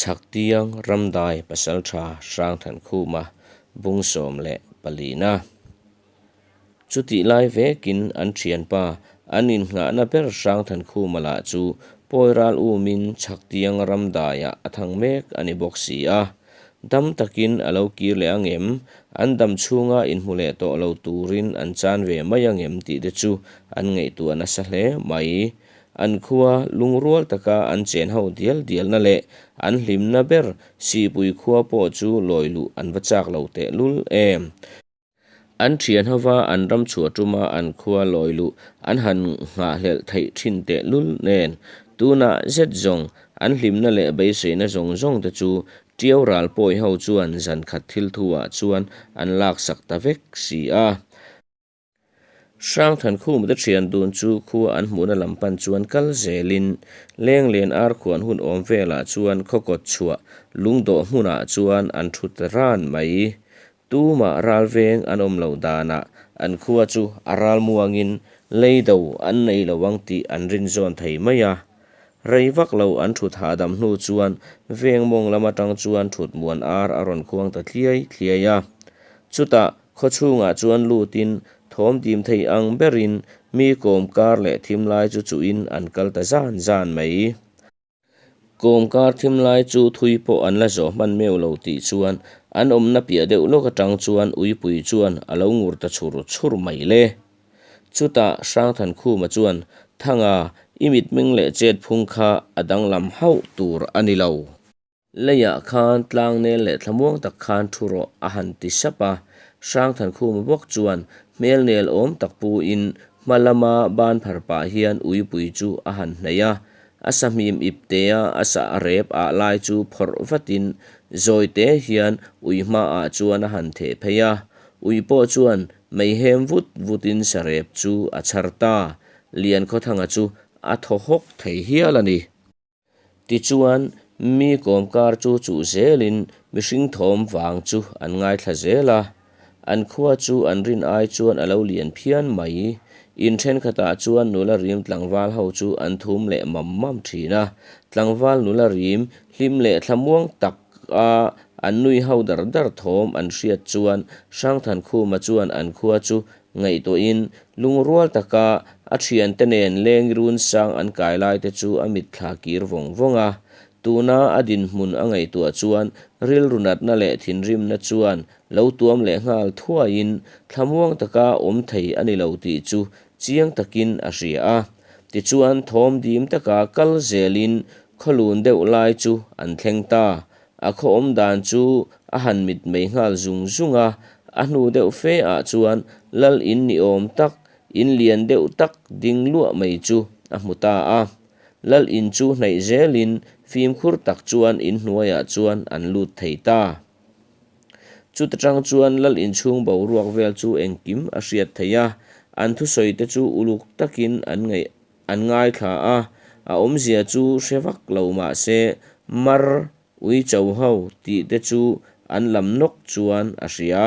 Chhaktiang Ramdai Pasaltha Hrangthankhuma bung 14 na. Chutih lai vekin an thianpa an innghahna ber Hrangthankhuma lah chu pawi ral umin Chhaktiang Ramdaiah a thang mek a ni bawk si a. Dam takin a lo kir leh ang em? An dam chhunga inhmu leh tawh lo turin an chan ve mai ang em tih te chu an ngaihtuah nasa hle mai. An khua lungrual taka an chen ho dial dialna leh an hlimna ber Sihpui khua pawh chu lawi luh an va chak lo tehlul em. An thian hova an ram chhuah tuma an khua lawi luh an han nghahhlelh theih thin tehlul nen tunah zet zawng an hlimna leh beiseina zawng zawng te chu Tiau ral pawi ho chuan zan khat thil thu ah chuan an laksak ta vek si a. Hrangthankhumte thian dun chu khua an hmuhna lam pan chuan kal zelin Lenglen arkhuan hun awm velah chuan khawkawt chhuah lungdawh hmunah chuan an thu ta ran mai. Tumah ral veng an awm loh danah an khua chu a ral muangin leido an nei lo ang tih an rin zawn thei mai a. Rei vak lo an thut hahdam hnu chuan veng mawng lam atang chuan thut muan ar a rawn khuang ta thliai thliai a. Chutah Khaw chhungah chuan lutin thawm dim thei ang berin mi kawm kar leh thim lai chu chuhin an kal ta zan zan mai. Kawm kar thim lai chu thui pawh an la zawh hman meuh lo tih chuan an awmna piah deuh lawk atang chuan uipui chuan a lo ngur ta chhur chhur mai le. Chutah Hrangthankhuma chuan, Thanga, i mitmeng leh chetphung kha a danglam hauh tur a ni lo. Leiah khan tlangnel leh thlamuang tak khan thu rawh a han ti sap a, Hrangthankhuma bawk chuan hmel nel awm tak pu in hma lama ban phar pah hian uipui chu a han hnaih a, a sahmim ip te a a sah rep ah lai chu phawrh vat in zawi te hian ui hma ah chuan a han theh phei a, ui pawh chuan mei hem vut vut in sarep chu a chhar ta, Liankhawthanga chu a thaw hawk thei hial a ni. Tichuan, mi kawmkar chu chuh zelin mihring thawm vang chu an ngaithla zel a. An khua chu an rin ai chuan a lo lian phian mai. In thenkhatah chuan nula rim tlangval ho chu an thum leh mam mam thin a. Tlangval nula rim hlim leh thlamuang tak a an nui ho dar dar thawm an hriat chuan Hrangthankhuma chuan an khua chu Ngaihtuahin lungrual taka a thiante nen leng run sang an kai lai te chu a mitthla kir vawng vawng a. Tuna a dinhmun a ngaihtuah chuan rilru natna leh thinrimna chuan lo tuam leh nghal thuaiin thlamuang taka awm thei a ni lo tih chu chiang takin a hria a. Tichuan thawm dim taka kal zelin khawlun deuh lai chu an thleng ta. A khaw awm dan chu a han mit mei nghal zung zung a, a hnu deuh fe ah chuan lal in ni awm tak, in lian deuh tak ding luah mai chu a hmu ta a. Lal in chu hnaih zelin fimkhur tak chuan in hnuaiah chuan an lut thei ta. Chuta tang chuan lal inchhung boruak vel chu engkim a hriat theih a, an thusawi te chu uluk takin an ngaih An ngaithla a, a awmzia chu hre vak lo mah se mar ui cho ho tih te chu an lam nawk chuan a hria.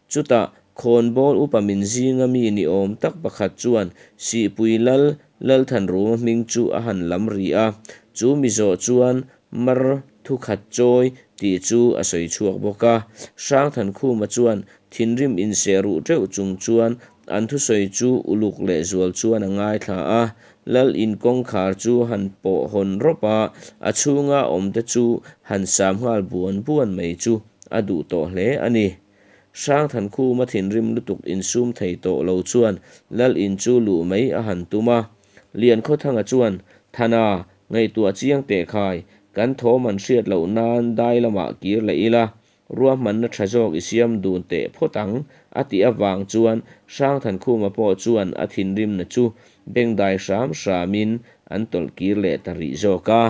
Chutah khawnbawl upa min zinga mi ni awm tak pakhat chuan Sihpui Lal Lalthanruma hming chu a han lam ri a, chu mi zawh chuan mar thukhat chawi tih chu a sawi chhuak bawk a. Hrangthankhuma chuan thinrim inseh ruh teuh chung chuan An thusawi chu uluk leh zual chuan a ngaithla a, Lal in kawngkhar chu han pawh hawn rawp a, a chhunga awmte chu han sam nghal buan buan mai chu a duh tawh hle a ni. Hrangthankhuma thinrim lutuk insum thei tawh lo chuan Lal in chu luh mai a han tum a. Liankhawthanga chuan, Thana, ngaihtuah chiang teh khai, kan thawm an hriat loh nan dai lamah kir leh ila, Ruahmanna tha zawk i siam dun teh phawt ang, a tih avang chuan Hrangthankhuma pawh chuan a thinrimna chu bengdai hram hramin an tawlh kir leh ta rih zawk a.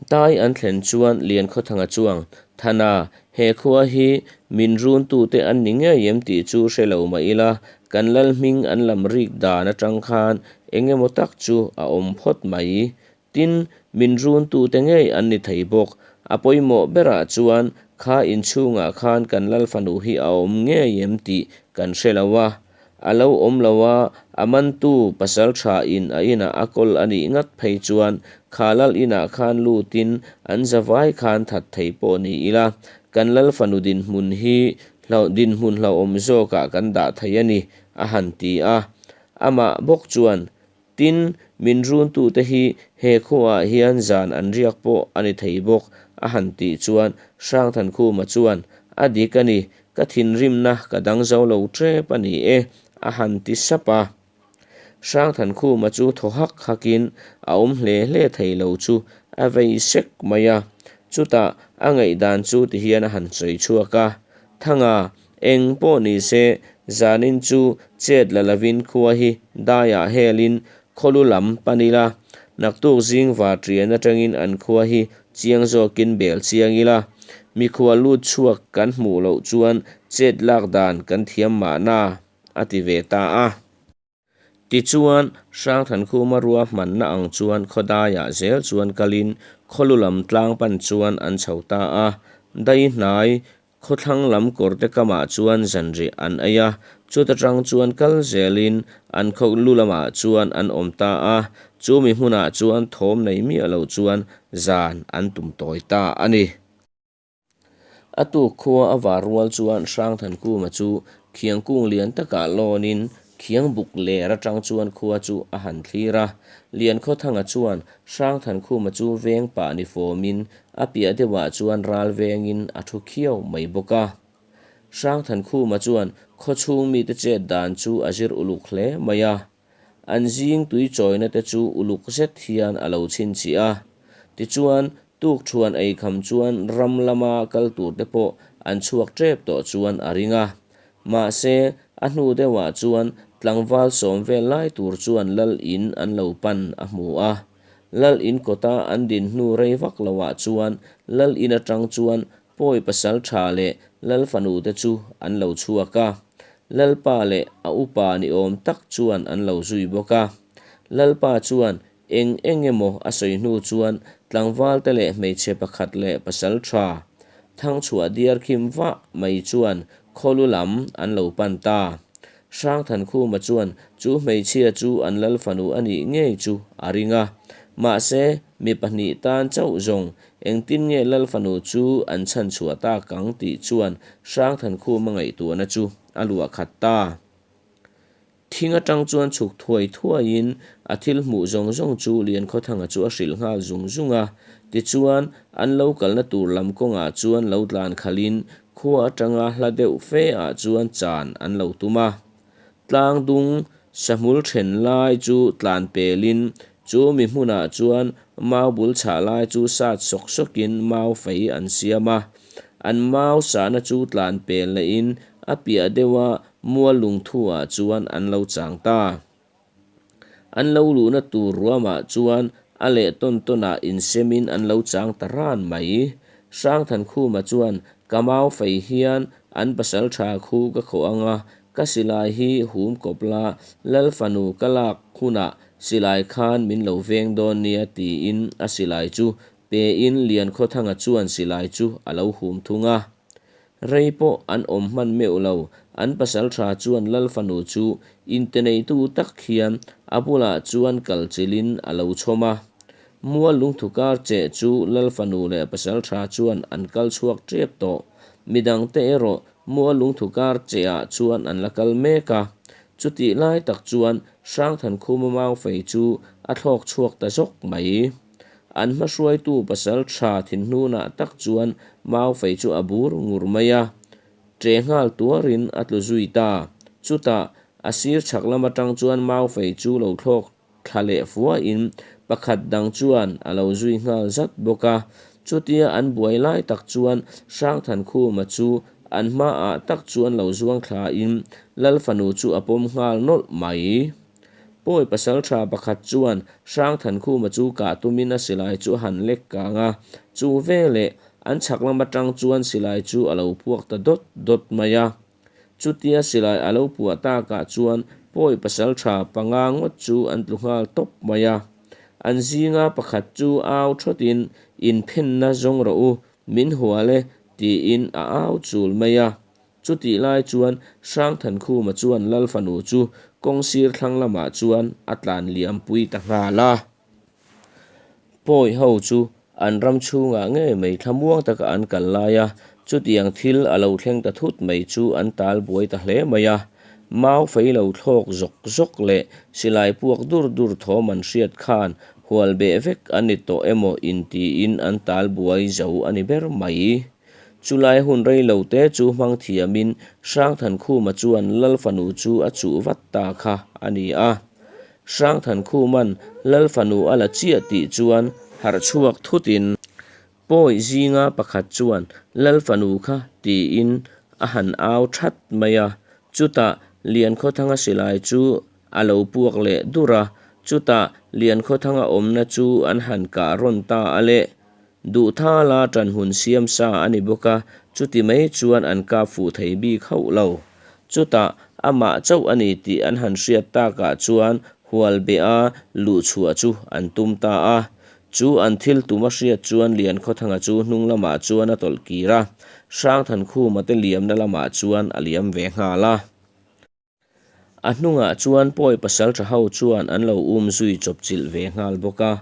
Dai an thlen chuan Liankhawthanga chuang, Thana, he khua hi min runtute an ni ngei em tih chu hre lo mah ila, kan lal hming an lam rik dan atang khan eng emaw tak chu a awm phawt mai. Tin, min runtute ngei an ni thei bawk. A pawimawh berah chuan kha inchhungah khan kan Lal fanu hi a awm ngei em tih kan hre lo a. A lo awm lo a, a mantu pasaltha in a inah a kawl a nih ngat phei chuan kha lal inah khan lutin an zavai khan that thei pawh ni ila, kan lal fanu dinhmun hi dinhmun hlauhawm zawkah kan dah thei a ni, a han ti a. Amah bawk chuan, Tin, min runtute hi he khuaah hian zan an riak pawh a ni thei bawk, a han tih chuan Hrangthankhuma chuan, A dik a ni, ka thinrimna ka dang zo lo tep a ni e, a han ti sap a. Hrangthankhuma chu thaw hak hakin a awm hle hle thei lo chu a vei sek mai a. Chutah a ngaihdan chu tihian a han sawi chhuak a, Thanga, Eng pawh ni se, zanin chu chet la lovin khua hi daiah helin khawlu lam pan ila, naktuk zing varṭian aṭangin an khua hi chiang zawkin bel chiang ila, mikhual lut chhuak kan hmuh loh chuan chet lak dan kan thiam mahna, a ti ve ta a. Tichuan, Hrangthankhuma ruahmanna ang chuan khawdaiah zel chuan kalin khawlu lam tlang pan chuan an chho ta a. Dai hnai khawthlang lam kawrte kamah chuan zanriah an ei a, chuta tang chuan kal zelin an khaw lu lamah chuan an awm ta a. Chu mi hmunah chuan thawm nei miah lo chuan zan an tum tawi ta a ni. A tuk khua a var rual chuan Hrangthankuma chu khiang kung lian takah lawnin khiang buk ler atang chuan khua chu a han thlir a. Liankhawthanga chuan Hrangthankhuma chu veng pah ni fawmin a piah deuhah chuan ral vengin a thu khiau mai bawk a. Hrangthankhuma chuan khaw chhung mite chet dan chu a zir uluk hle mai a. An zing tui chawina te chu uluk zet hian a lo chhinchhiah a. Tichuan, tukṭhuan ei kham chuan ram lama kal tur te pawh an chhuak ṭep tawh chuan a ring a. Mahse, a hnu deuhah chuan tlangval sawm vel lai tur chuan lal in an lo pan a hmu a. Lal in kawta an din hnu rei vak loah chuan lal in aṭang chuan Pawi pasal tha leh lal fanu te chu an lo chhuak a, Lalpa leh a upa ni awm tak chuan an lo zui bawk a. Lalpa chuan eng eng emaw a sawi hnu chuan tlangval te leh hmeichhe pakhat leh pasal tha Thangchhuah diar khim vah mai chuan khawlu lam an lo pan ta. Hrangthankhuma chuan chu hmeichhia chu an lal fanu a nih ngei chu a ring a, mahse mi pahnih tan chauh zawng Engtin nge Lal fanu chu an chhan chhuah tak ang tih chuan Hrangthankhuma ngaihtuahna chu a luah khat ta. Thing atang chuan chhuk thuai thuaiin a thil hmuh zawng zawng chu Liankhawthanga chu a hrilh nghal zung zung a. Tichuan, an lo kalna tur lam kawngah chuan lo tlan khalhin khua atanga hla deuh fe ah chuan chan an lo tum a. Tlang dung sahmul then lai chu tlan pelin chu mi hmunah chuan mau bul chhah lai chu sat sawk sawkin mau fei an siam a. An mau sahna chu tlan pel lehin a piah deuha mual lungthu-ah chuan an lo chang ta. An lo luhna tur ruamah chuan a leh tawn tawnah insemin an lo chang ta ran mai. Hrangthankhuma chuan, Ka mau fei hian an pasal tha khu ka khawh ang a, ka silai hi hum kawp la, Lal fanu ka lak hunah silai khan min lo veng dawn nia tiin a silai chu pein Liankhawthanga chuan silai chu a lo hum thung a. Rei pawh an awm hman meuh lo, an pasaltha chuan Lal fanu chu inteneitu tak hian a bulah chuan kal chilhin a lo chhawm a. Mual lungthu kar cheh chu Lal fanu leh pasaltha chuan an kal chhuak tep tawh. Midangte erawh mual lungthu kar chehah chuan an la kal mek a. Chutih lai tak chuan Hrangthankhuma Maufei chu a thlawk chhuak ta zawk mai. An hmahruaitu pasal tha thinhnunah tak chuan Maufei chu a bur ngur mai a, ṭe nghal tuarin a tlu zui ta. Chutah, a sir chhak lam atang chuan Maufei chu lo thlawk thla leh fuahin pakhat dang chuan a lo zui nghal zat bawk a. Chutia an buai lai tak chuan Hrangthankhuma chu an hmaah tak chuan lo zuang thlain Lal fanu chu a pawm nghal nawlh mai. Pawi pasaltha pakhat chuan Hrangthankhuma chu kah tumin a silai chu a han lek kang a, chu veleh an chhak lam atang chuan silai chu a lo puak ta dawt dawt mai a. Chutia silai a lo puah takah chuan pawi pasaltha panga ngawt chu an tlu nghal tawp mai a. An zinga pakhat chu au thawtin, Inphenna zawng rawh u, min hual e, tiin a au chul mai a. Chutih lai chuan Hrangthankhuma chuan Lal fanu chu kawng sir thlang lamah chuan a tlan liam pui ta nghal a. Pawi ho chu an ram chhungah ngei mai thlamuang taka an kal lai a, chutiang thil a lo thleng ta thut mai chu an tal buai ta hle mai a. Mau fei lo thlawk zawk zawk leh silai puak dur dur thawm an hriat khan hual beh vek a ni tawh emaw intiin an tal buai zo a ni ber mai. Chulai hun rei lo te chu hmang thiamin Hrangthankhuma chuan Lal fanu chu a chuh vat ta kha a ni a. Hrangthankhuma'n Lal fanu a la chiah tih chuan harh chhuak thutin Pawi zinga pakhat chuan Lal fanu kha tiin a han au that mai a. Chutah Liankhawthanga silai chu a lo puak leh dur a, chutah Liankhawthanga awmna chu an han kah rawn ta a le. Duhthala ṭanhmun siam sa a ni bawk a, chuti mai chuan an kap fuh thei bik hauh lo. Chutah amah chauh a ni tih an han hriat takah chuan hual beha luh chhuah chu an tum ta a. Chu an thil tum a hriat chuan Liankhawthanga chu hnung lamah chuan a tawlh kir a, Hrangthankhuma te liamna lamah chuan a liam ve nghal a. A hnungah chuan pawi pasalṭha ho chuan an lo um zui chawpchilh ve nghal bawk a.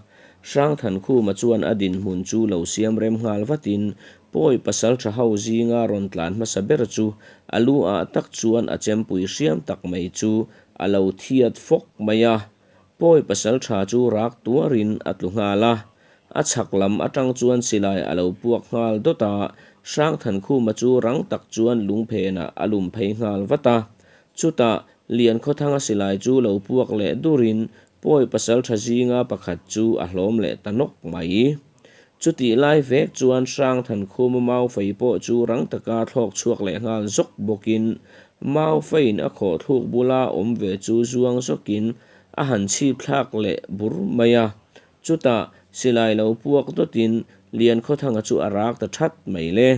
Hrangthankhuma chuan a dinhmun chu lo siam rem nghal vatin pawi pasalṭha ho zinga rawn tlan hmasa ber chu a lu ah tak chuan a chempui hriam tak mai chu a lo thiat fawk mai a. Pawi pasalṭha chu rak tuarin a tlu nghal a. A chhak lam atang chuan silai a lo puak nghal dawt a, Hrangthankhuma chu rang tak chuan lungphenah a lum phei nghal vat a. Chutah, Liankhawthanga silai chu lo puak leh durin Pawi pasalṭha zinga pakhat chu a hlawm leh ta nawk mai. Chutih lai vek chuan Hrangthankhuma maufei pawh chu rang taka thlawk chhuak leh nghal zawk bawkin maufeiin a khawhthluk bula awm ve chu zuang zawkin a han chhip thlak leh bur mai a. Chutah silai lo puak dawtin Liankhawthanga chu a rak ta that mai le.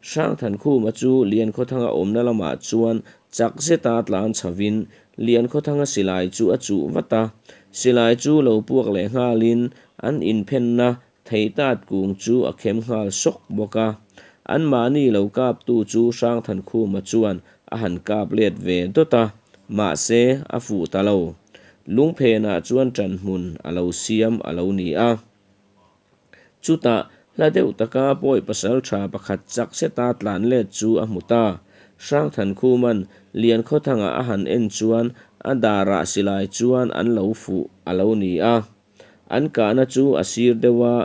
Hrangthankhuma chu Liankhawthanga awmna lamah chuan chak zeta tlan chhovin Liankhawthanga silai chu a chuh vat a. Silai chu lo puak leh nghalin an inphenna theitat kung chu a khem nghal sawk bawk a. Anmahni lo kaptu chu Hrangthankhuma chuan a han kap let ve dawt a, mahse a fuh ta lo. Lungphenah chuan ṭanhmun a lo siam a lo ni a. Chutah hla deuh taka pawi pasal ṭha pakhat chak seta tlan let chu a hmu ta. Hrangthankhuma'n Liankhawthanga a han en chuan a darah silai chuan an lo fuh a lo ni a. An kahna chu a sir deuh a,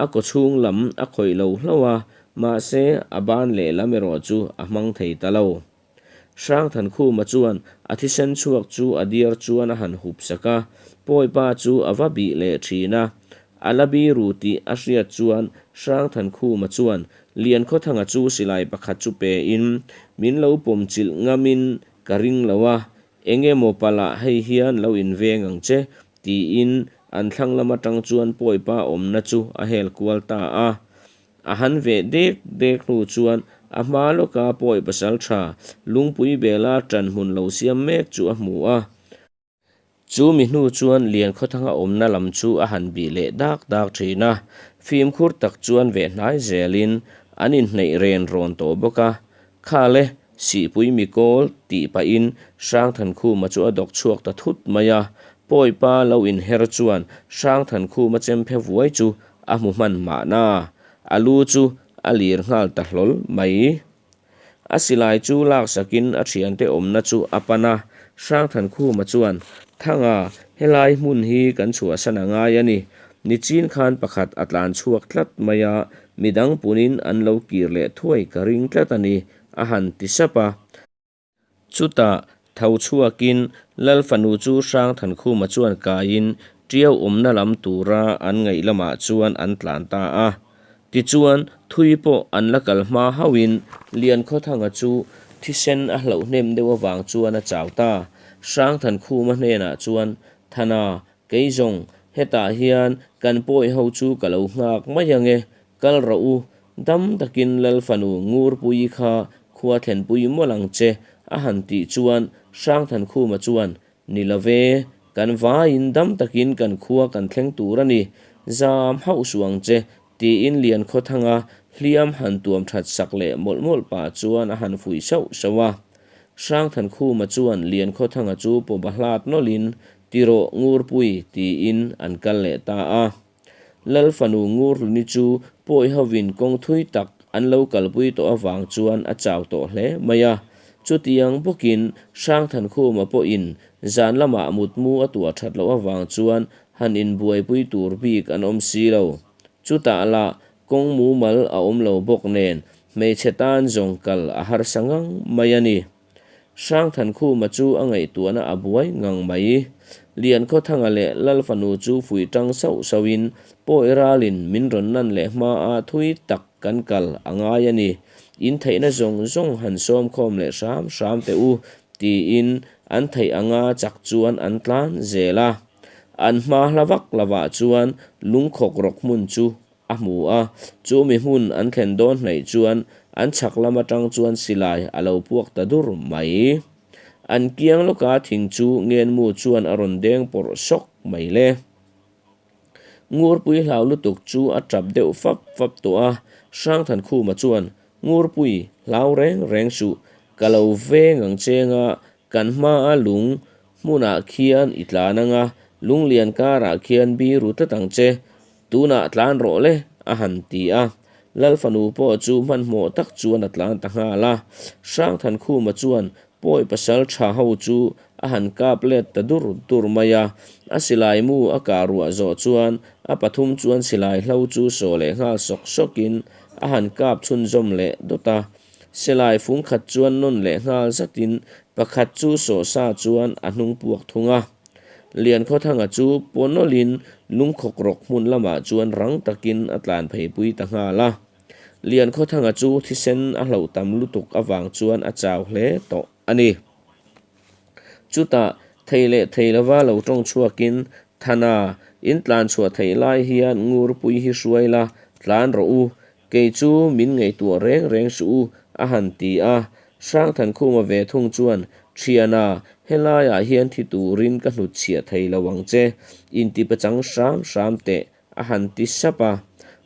a kawchhung lam a khawih lo hlauh a, mahse a ban lehlam erawh chu a hmang thei ta lo. Hrangthankhuma chuan a thisen chhuak chu a diar chuan a han hup sak a, Pawipa chu a va bih leh thin a. A la biru tih a hriat chuan Hrangthankhuma chuan Liankhawthanga chu silai pakhat chu pe in, Min lo pawm chilh ngamin ka ring lo a, eng emaw palah hei hian lo inveng ang che, tiin an thlang lam atang chuan Pawipa awmna chu a hel kual ta a. A han veh dek dek hnu chuan a hma lawka pawi pasal tha lungpui bela ṭan hmun lo siam mek chu a hmu a. Chu mi hnu chuan Liankhawthanga awmna lam chu a han bih leh dak dak ṭhin a, fimkhur tak chuan veh hnai zelin an inhneih ren rawn tawh bawk a. Khale, Sihpui mi kawl tih pahin Hrangthankhuma chu a dawk chhuak ta thut mai a, Pawipa lo inher chuan Hrangthankhuma chemphe vuai chu a hmu hman mahna, a lu chu a lir nghal ta hlawl mai. A silai chu laksakin a thiante awmna chu a pan a, Hrangthankhuma chuan, Thanga, helai hmun hi kan chhuahsan a ngai a ni. Nichin khan pakhat a tlan chhuak tlat mai a, midang punin an lo kir leh thuai ka ring tlat a ni, a han ti sap a. Chutah tho chhuakin Lal fanu chu Hrangthankhuma chuan kaiin Tiau awmna lam tura an ngaih lamah chuan an tlan ta a. Tichuan, thui pawh an la kal hma hauhin Liankhawthanga chu thisen a hlauh hnem deuh avang chuan a chau ta. Hrangthankhuma hnenah chuan, Thana, kei zawng, hetah hian kan pawi ho chu ka lo nghak mai ang e, Kal rawh u, dam takin Lal fanu Ngurpuii kha khua thlenpui mawlh ang che, a han tih chuan Hrangthankhuma chuan, Ni lo ve, kan vaiin dam takin kan khua kan thleng tur a ni, zam hauh suh ang che, Tiin Liankhawthanga hliam han tuam that sak leh mawlh mawlh pah chuan a han fuih sauh sauh a. Hrangthankhuma chuan Liankhawthanga chu pawba hlat nawlhin, Ti rawh Ngurpui, tiin an kal leh ta a. Lal fanu Ngurhluni chu pawi hovin kawng thui tak an lo kalpui tawh avang chuan a chau tawh hle mai a. Chutiang bawkin Hrangthankhuma pawhin zan lamah mutmu a tuah that loh avang chuan han inbuaipui tur bik an awm si lo. Chutah lah kawng mumal a awm lo bawk nen hmeichhe tan zawng kal a harsa ngang mai a ni. Hrangthankhuma chu a ngaihtuahna a buai ngang mai. Liankhawthanga leh Lalfanu chu fuih tang sauh sauhin pawi ralin min rawn nan leh hmaa thui tak kan kal a ngai a ni. In theihna zawng zawng han sawm khawm leh hram hram teh u tiin an theih anga chak chuan an tlan zel a. An hma hla vak lovah chuan lungkhawk rawk hmun chu a hmu a, chu mi hmun an thlen dawn hnaih chuan an chhak lam atang chuan silai a lo puak ta dur mai. An kiang lawka thing chu ngenmu chuan a rawn deng pawrh sawk mai le. Ngurpui hlau lutuk chu a tap deuh fap fap tawh a, Hrangthankhuma chuan, Ngurpui, hlau reng reng suh, ka lo veng ang cheng a, kan hmaa lung hmunah khian i tlan ang a, lunglian karah khian biru tlat ang che, Tunah tlan rawh le, a han ti a. Lal fanu pawh chu hmanhmawh tak chuan a tlan ta nghal a. Hrangthankhuma chuan pawi pasal tha ho chu a han kap let ta dur dur mai a. A silai mu a kah ruah zawh chuan a pathum chuan silai hlo chu sawh leh nghal sawk sawkin a han kap chhunzawm leh dawt a. Silai fung khat chuan nawn leh nghal zatin pakhat chu sawh sa chuan a hnung puak thung a. Liankhawthanga chu paw nawlhin lungkhawk rawk hmun lamah chuan rang takin a tlan pheipui ta nghal a. Liankhawthanga chu thisen a hloh tam lutuk avang chuan a chau hle tawh a ni. Chutah thei leh thei lova lo tawng chhuakin, Thana, in tlan chhuah theih lai hian Ngurpui hi hruai la, tlan rawh u. Kei chu min ngaihtuah reng reng suh u, a han ti a. Hrangthankhuma ve thung chuan, Thiana, helaiah hian thi turin ka hnutchhiah thei lo ang che, intipachang hram hram teh, a han ti sap a.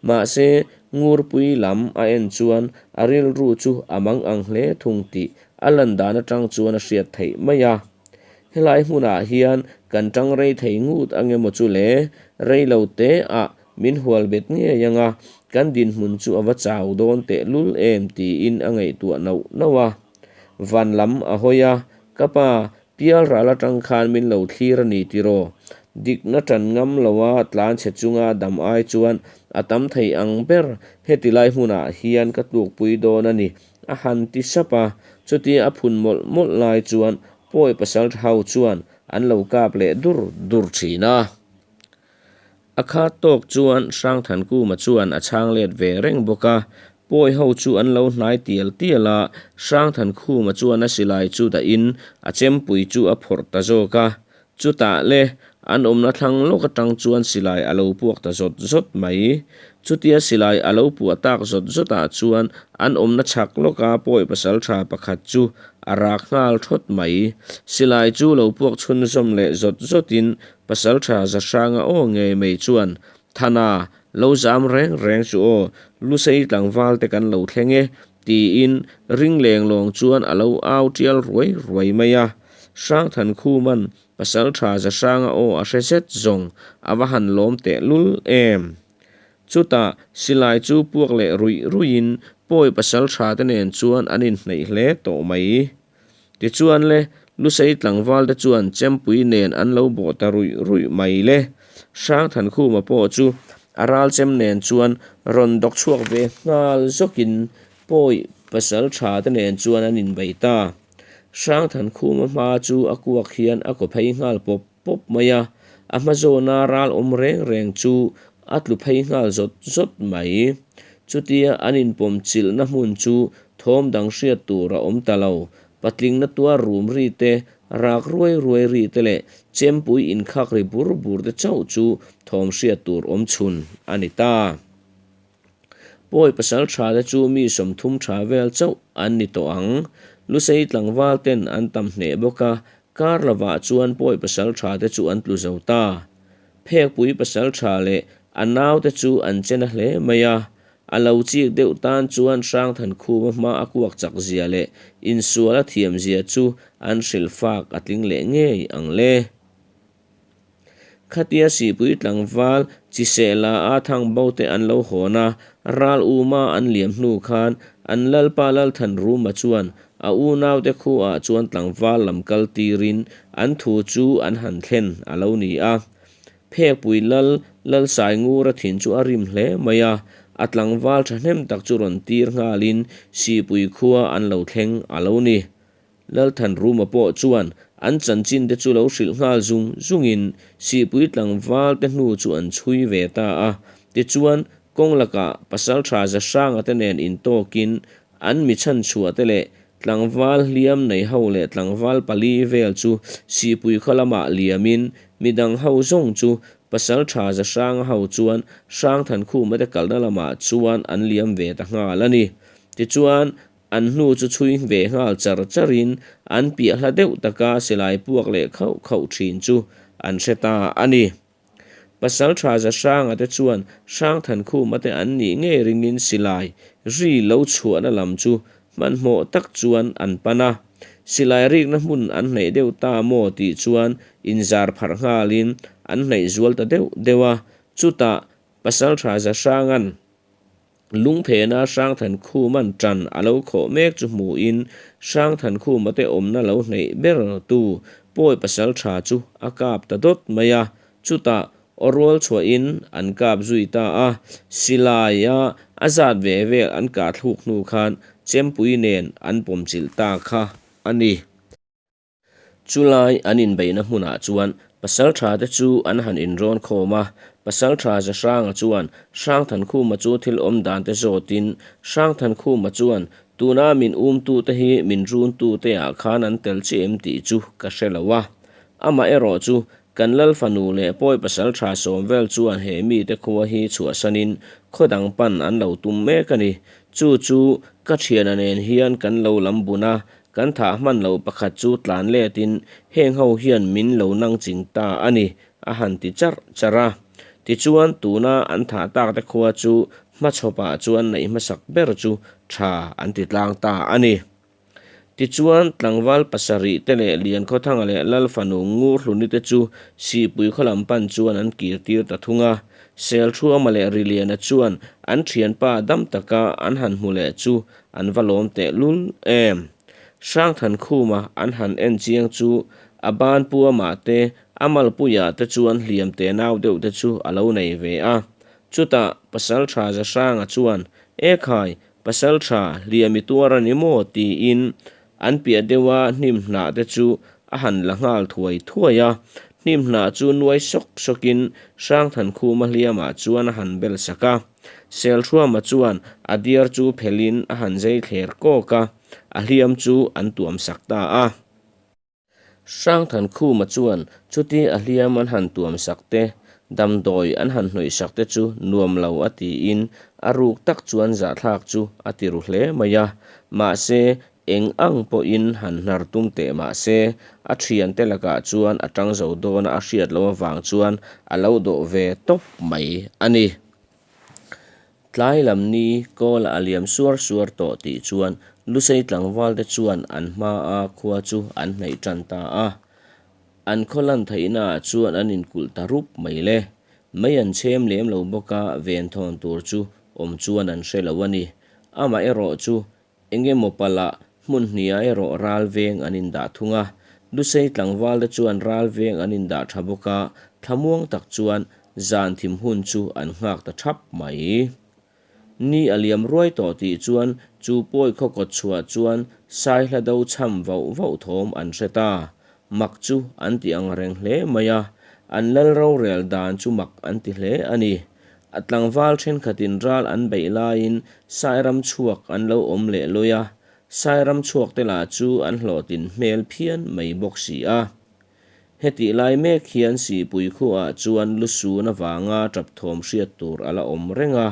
Mahse, Ngurpui lam a en chuan a rilru chu a mang ang hle thung tih a lan dan atang chuan a hriat theih mai a. Helai hmunah hian kan tang rei thei ngut ang emaw chu le, rei lo te ah min hual bet ngei ang a, kan dinhmun chu a va chau dawn teh lul em tiin a ngaihtuah nauh nauh a. Van lam a hawi a, Ka pa, Pial ral atang khan min lo thlir a ni tiraw? Dikna tan ngam loa tlanchhe chunga dam ai chuan a tam thei ang ber heti lai hmunah hian ka tlukpui dawn a ni, a han ti sap a. Chutia a phun mawlh mawlh lai chuan pawi pasal tha ho chuan an lo kap leh dur dur thin a. A khat tawk chuan Hrangthankuma chuan a chhang let ve reng bawk a, pawi ho chu an lo hnai tial tial a, Hrangthankhuma chuan a silai chu dahin a chempui chu a phawrh ta zawk a, chutah le an awmna thlang lawk atang chuan silai a lo puak ta zawt zawt mai. Chutia silai a lo puah tak zawt zawtah chuan an awmna chhak lawka pawi pasaltha pakhat chu a rak nghal thawt mai. Silai chu lo puak chhunzawm leh zawt zawtin Pasalṭha Zahranga aw ngei mai chuan, Thana, lo zam reng reng chu aw, Lusei tlangval te kan lo thleng e, tiin ring leng lawng chuan a lo au ṭial ruai ruai mai a. Hrangthankhuman Pasalṭha Zahranga aw a hre zet zawng a va han lawm teh lul em. Chutah silai chu puak leh ruih ruihin pawi pasalṭha te nen chuan an inhneih hle tawh mai. Tichuan le, Lusei tlangval te chuan chempui nen an lo bawh ta ruih ruih mai le. Hrangthankhuma pawh chu a ral chem nen chuan rawn dawk chhuak ve nghal zawkin pawi pasal tha te nen chuan an inbei ta. Hrangthankhuma hma chu a kuak hian a kaw phei nghal pawp pawp mai a, a hma zawna ral awm reng reng chu a tlu phei nghal zawt zawt mai. Chutia an inpawm chilhna hmun chu thawm dang hriat tur a awm ta lo. Patlingna tuar rum ri te, rak ruai ruai ri te leh chempui inkhak ri bur bur te chauh chu thawm hriat tur awm chhun a ni ta. Pawi pasal tha te chu mi 30 tha vel chauh an ni tawh ang. Lusei tlangval ten an tam hneh bawk a, kar lovah chuan pawi pasal tha te chu an tlu zo ta. Phekpui pasal tha leh A naute chu an che na hle mai a, a lo chik deuh tan chuan Hrangthankhuma hma a kuak chak zia leh insual a thiam zia chu an hrilh fak a tling leh ngei ang le. Khatia Sihpui tlangval Chisehla a thangbo te an lo hawn a, ral uma an liam hnu khan an Lalpa Lalthanruma chuan a unaute khuaah chuan tlangval lam kal tirin an thu chu an han thlen a lo ni a. Phekpui Lal Lalsaingura thin chu a rim hle mai a, a tlangval thahnem tak chu rawn tir nghalin Sihpui khua an lo thleng a lo ni. Lalthanruma pawh chuan an chanchin te chu lo hrilh nghal zung zungin Sihpui tlangval te hnu chu an chhui ve ta a. Tichuan, kawng lakah Pasaltha Zahranga te nen intawkin an mi chhanchhuah te leh tlangval hliam nei ho leh tlangval pali vel chu Sihpui khaw lamah liamin midang ho zawng chu Pasaltha Zahranga ho chuan Hrangthankhuma te kalna lamah chuan an liam ve ta nghal a ni. Tichuan, An hnu chu chhui ve nghal char charin an piah hla deuh taka silai puak leh khauh khauh thin chu an hre ta a ni. Pasaltha Zahranga te chuan Hrangthankhuma te an nih ngei ringin silai ri lo chhuahna lam chu hmanhmawh tak chuan an pan a. Silai rikna hmun an hnaih deuh ta maw tih chuan inzar pharh nghalin an hnaih zual ta deuh deuh a. Chutah Pasaltha Zahranga'n Lungphena Hrangthankhuma'n ṭan a lo khawh mek chu hmuhin Hrangthankhuma te awmna lo hneih ber tu Pawi Pasalṭha chu a kap ta dawt mai a, chutah aw rual chhuahin an kap zui ta a, silaia a zat ve vel an kah thluk hnu khan Chempui nen an pawmchilh ta kha a ni. Chulai an inbeihna hmunah chuan pasalṭha te chu an han inrawn khawm a, pasalṭha Zahranga chuan Hrangthankhuma chu thil awm dan te zawtin Hrangthankhuma chuan tuna min umtute hi min runtute ah khan an tel chiah em tih chu ka hre lo a, amaherawh chu kan Lal fanu leh Pawi pasalṭha sawm vel chuan he mite khua hi chhuahsanin khaw dang pan an lo tum mek a ni. Chu chu ka ṭhiana nen hian kan lo lam bun a, Kan thah hman loh pakhat chu tlan letin heng ho hian min lo nang ching ta a ni, a han ti charh charh a. Tichuan, tuna an thah tak te khua chu hmachhawpah chuan neih hmasak ber chu tha an ti tlang ta a ni. Tichuan, tlangval pasarih te leh Liankhawthanga leh Lal fanu Ngurhluni te chu Sihpui khaw lam pan chuan an kir tir ta thung a. Selthuama leh Riliana chuan an thianpa dam taka an han hmu leh chu An va lawm teh lul em? Hrangthankhuma an han en chiang chu a ban puamah te, a malpuiah te chuan hliam te nau deuh te chu a lo nei ve a. Chutah Pasaltha Zahranga chuan, Ekhai, Pasaltha, hliam i tuar a ni maw? tiin an piah deuha hnim hnah te chu a han la nghal thuai thuai a. Hnim hnah chu nuai sawk sawkin Hrangthankhuma hliamah chuan a han bel sak a. Selhruama chuan a diar chu phelhin a han zei thler kawk a, a hliam chu an tuam sak ta a. Hrangthankhuma chuan chuti a hliam an han tuam sak te, damdawi an han hnawih sak te chu nuam lo a tiin a ruk tak chuan zahthlak chu a ti ru hle mai a. Mahse, eng ang pawhin han hnar tum teh mah se, a thiante lakah chuan a tang zo dawna a hriat loh avang chuan a lo dawh ve tawp mai a ni. Tlai lam ni kawl a liam suar suar tawh tih chuan Lusei tlangval te chuan an hmaa khua chu an hnaih tan ta a. An khaw lan theihna ah chuan an inkulh ta rup mai le. Mei an chhem lem lo bawk a, venthawn tur chu awm chuan an hre lo a ni. Amaherawh chu Engemaw palh hmun hniah erawh ral veng an indah thung a, Lusei tlangval te chuan ral veng an indah tha bawk a, thlamuang tak chuan zan thim hun chu an nghak ta thap mai. Ni a liam ruai tawh tih chuan chu pawi khaw kawt chhuah chuan Saihla do chham vauh vauh thawm an hre ta. Mak chu an ti ang reng hle mai a, an lal rorel dan chu mak an ti hle a ni. A tlangval thenkhatin ral an beih laiin Sairam chhuak an lo awm leh lawi a, Sairam chhuakte lah chu an hlawhtlin hmel phian mai bawk si a. Hetih lai mek hian Sihpui khuaah chuan lusun avanga tap thawm hriat tur a la awm reng a,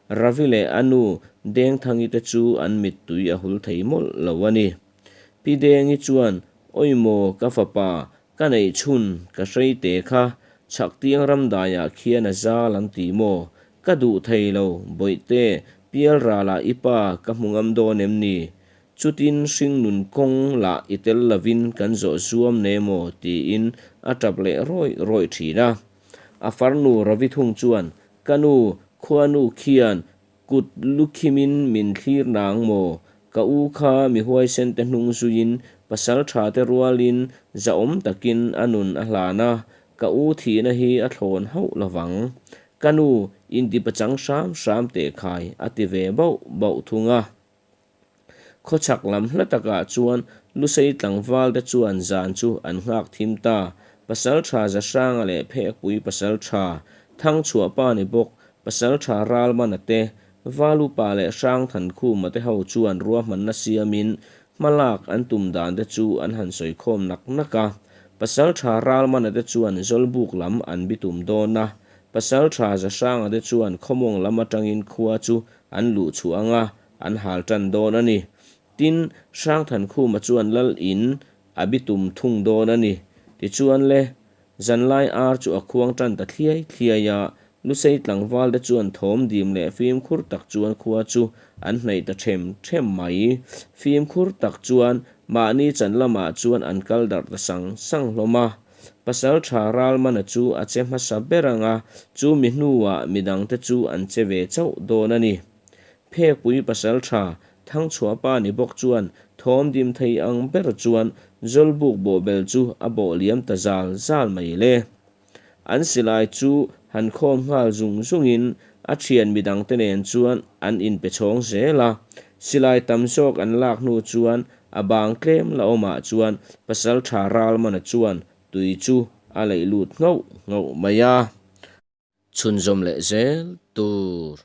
Ravi leh a nu Dengthangi te chu an mittui a hul thei mawlh lo a ni. Pi Dengi chuan, Awi maw ka fapa, ka neih chhun ka hrei te kha, Chhaktiang ramdaiah khian a zal an ti maw? Ka duh thei lo, Bawihte, pialralah i pa ka hmu ngam dawn em ni? Chutin hringnun kawng lah i tel lovin kan zawh zuam ne maw? tiin a tap leh rawih rawih thin a. A farnu Ravi thung chuan, Ka nu, khuanu khian Kut lukhimin min thlir nang maw? Ka u kha mi huaisen te hnung zuiin pasal tha te rualin zahawm takin a nun a hlan a, ka u thihna hi a thlawn hauh lovang. Ka nu, intipachang hram hram teh khai, a ti ve bauh bauh thung a. Khawchhak lam hla takah chuan Lusei tlangval te chuan zan chu an nghak thim ta. Pasaltha Zahranga leh Phekpui pasaltha Thangchhuahpa ni bawk Pasaltha Ralmana te, Valupa leh Hrangthankhuma te ho chuan ruahmanna siamin hmalak an tum dan te chu an han sawi khawm nak nak a. Pasaltha Ralmana te chuan Zawlbuk lam an bitum dawn a, Pasaltha Zahranga te chuan Khawmawng lam atangin khua chu an luh chhuah anga an hal tan dawn a ni. Tin, Hrangthankhuma chuan lal in a bitum thung dawn a ni. Tichuan le, zanlai ar chu a khuang tan ta thliai thliai a, Lusei tlangval te chuan thawm dim leh fimkhur tak chuan khua chu an hnaih ta them them mai. Fimkhur tak chuan mahni chan lamah chuan an kal darh ta sang sang hlawm a. Pasaltha Ralmana chu a che hmasa ber ang a, chu mi hnuah midangte chu an che ve chauh dawn a ni. Phekpui pasaltha Thangchhuahpa ni bawk chuan thawm dim thei ang ber chuan Zawlbuk bawhbel chu a bawh liam ta zal zal mai le. An silai chu han khawm nghal zung zungin a thian midangte nen chuan an inpe chhawng zel a. Silai tam zawk an lak hnu chuan A bang tlem la awmah chuan Pasaltha Ralmana chuan tui chu a leih lut nghauh nghauh mai a. Chhunzawm leh zel tur.